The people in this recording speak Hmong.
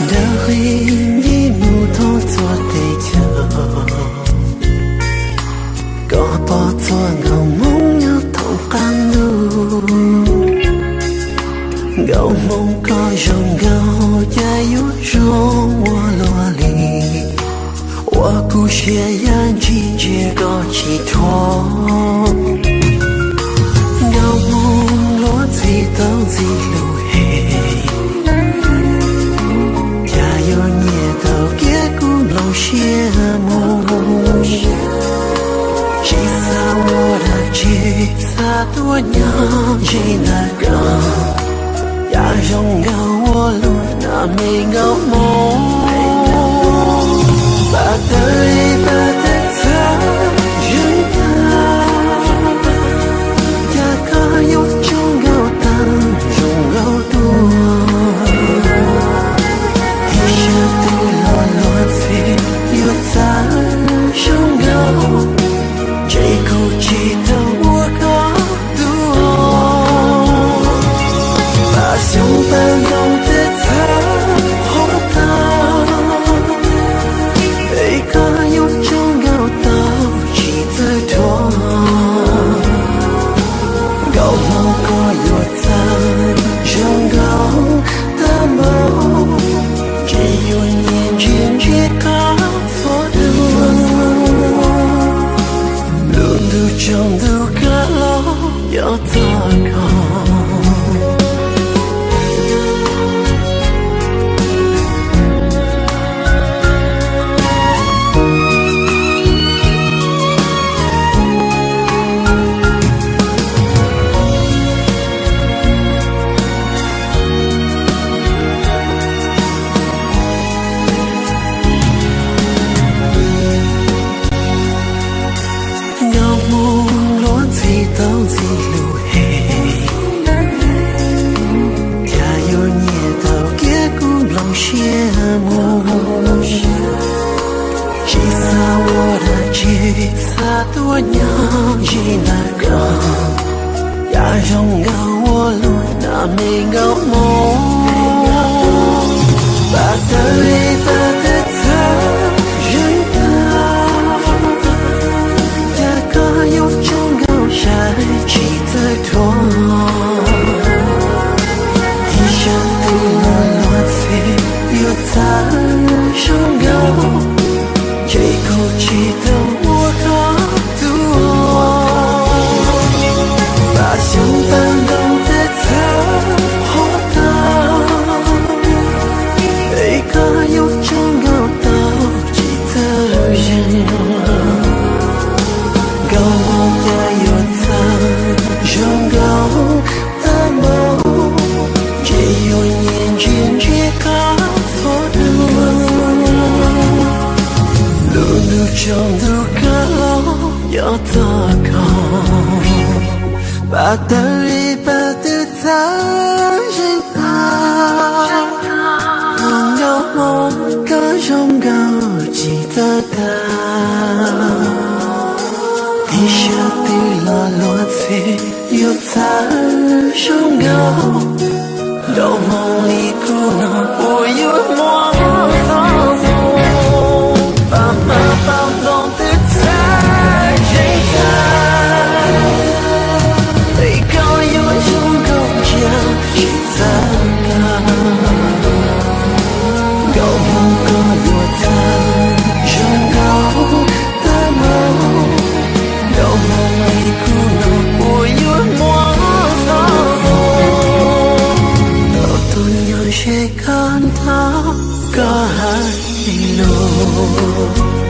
Ntawm qhib nce mus thoob txhua teb chaws, koj pom txhua nkauj hmoob nyob thoob qab ntuj. Nkauj hmoob koj zoo nkauj cas yuav zoo ua luaj li, ua kuv siab ya ntsis ntsia koj tsis thuam. Nkauj hmoob luag ntxhi tau ntxim hlub heev, cas yuav nyiam tau kiag kuv nplooj siab mus. Tsis xav ua dab tsi, xav tuaj nyob ze ntawm koj, cas zoo nkauj ua luaj na me nkauj hmoob. Pab tawv li pab tawv txhawv zeeg tag, cas koj yuav zoo nkauj tag zoo nkauj tuaj. Ib sab twg los luag ntxhi yuav txawj zoo nkauj, ntshe kuv tsis tau ua koj tus. Pab xyoob pab ntoo twb txhawv hov tag, es koj yuav zoo nkauj tau tsis txawj dhuav. Nkauj hmoob koj yuav txawj zoo nkauj tag npaum, ntshe yuav nyiam ntsia ntsia koj txhua hnub. Lub ntuj tsaus ntuj kav los yog txog koj. Nkauj hmoob luag ntxhi tau ntxim hlub heev, cas yuav nyiam tau kiag kuv nplooj siab mus. Tsis xav ua dab tsi, xav tuaj nyob ze ntawm koj, cas zoo nkauj ua luaj na me nkauj hmoob. Pab tawv li pab tawv txhawv zeeg tag, cas koj yuav zoo nkauj sai tsis txawj dhuav. Ib sab twg los luag ntxhi yuav txawj zoo nkauj, ntshe kuv tsis tau ua koj tus. Pab xyoob pab ntoo twb txhawv hov tag, es koj yuav zoo nkauj tau tsis txawj zeeg. Nkauj hmoob cas yuav txawj zoo nkauj tag npaum, ntshe yuav nyiam ntsia ntsia koj txhua hnub. Lub ntuj tsaus ntuj kav los yog txog koj. Pab tawv li pab twv txhawv zeeg tag, nkauj hmoob koj zoo nkauj tsis txawj tag. Ib sab twg los luag ntxhi yuav txawj zoo nkauj, nkauj hmoob li kuv no puas yuav muaj txoj moo. Pab hmab pab ntoo twb txhawv zeeg tag, es koj yuav zoo nkauj cia tsis txawj tag. Nkauj hmoob koj yuav txawj zoo nkauj tag npaum, nkauj hmoob li kuv no puas yuav muaj txoj moo. Tau tuaj nyob ze koj nrog koj hais lus.